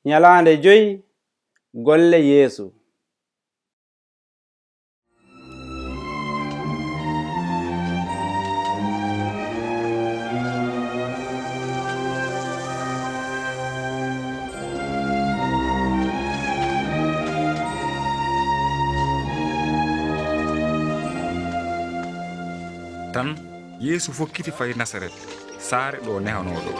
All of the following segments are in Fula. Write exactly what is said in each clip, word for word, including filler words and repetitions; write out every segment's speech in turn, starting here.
Nyalaande joy golle Yeesu. Tan, Yeesu fokkiti fayi Nasaret, saare ɗo nehanoo ɗo.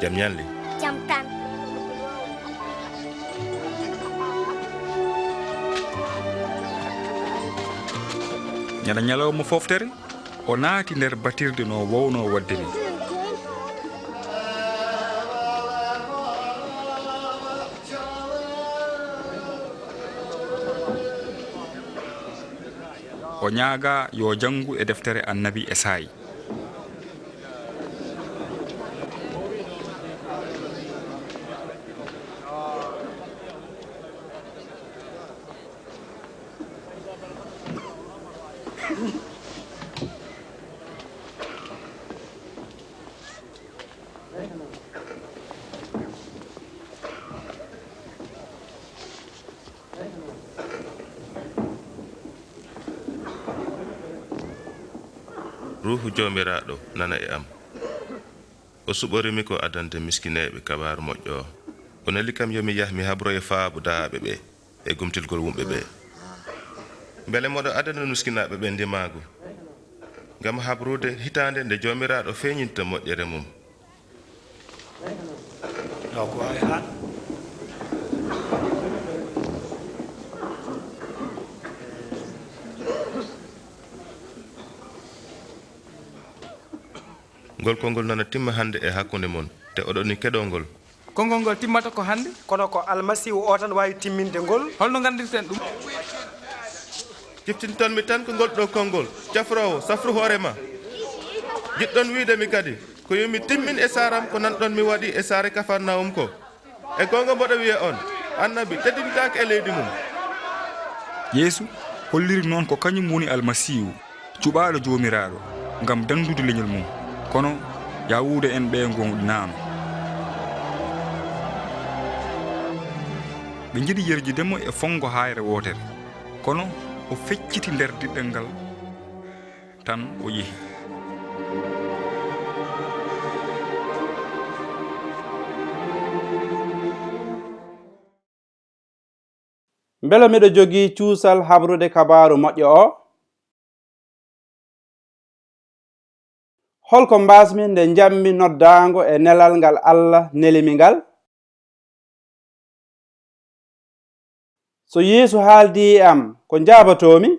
Jam ñalli. Jam tan. Ñande ñalawma foftere, o naati nder batirde no o wowno waɗde ni. O ñaaga yo janngu e deftere annabi Esaayi. Ruuhu Joomiraaɗo nana e am. O suɓorimi ko adande miskineeɓe kabaaru moƴƴo o. O neli kam yo mi yah mi habroya faabu daaɓe ɓe e gumtilgol wumɓe ɓe. Mbele moɗo adana miskinaaɓe ɓe ndimaagu, ngam habrude hitaande nde Joomiraaɗo feeñinta moƴƴere mum. Taw ko waawi haan. Ngol konngol nana timma hannde e hakkunde mon, te oɗon ni keɗoo ngol. Konngol ngol timmata ko hannde. Kono ko Almasiihu o tan waawi timminde ngol. Holno nganndirten ɗum? Ciftinton mi tan ko ngol ɗo konngol, cafroowo, safru hoore ma. Njiɗɗon wiide mi kadi, ko yo mi timmin e saaram ko nanɗon mi waɗi e saare Kafarnawum ko. E goonga mboɗo wiya on, annabi teddintaake e leydi mum. Yeesu holliri noon ko kañum woni Almasiihu, cuɓaaɗo Joomiraaɗo, ngam danndude leñol mum. Kono Yahuuda en ɓe ngoonɗinaano. Ɓe njiɗi yerjude mo e fonngo haayre wootere, kono o fecciti nder diɗɗal ngal, tan o yehi. Mbele miɗo jogii cuusal habrude kabaaru moƴƴo o? Holko mbaasmi nde njaɓmi noddaango e nelal ngal Allah neli mi ngal? So Yeesu haaldi e am, ko njaabatoomi?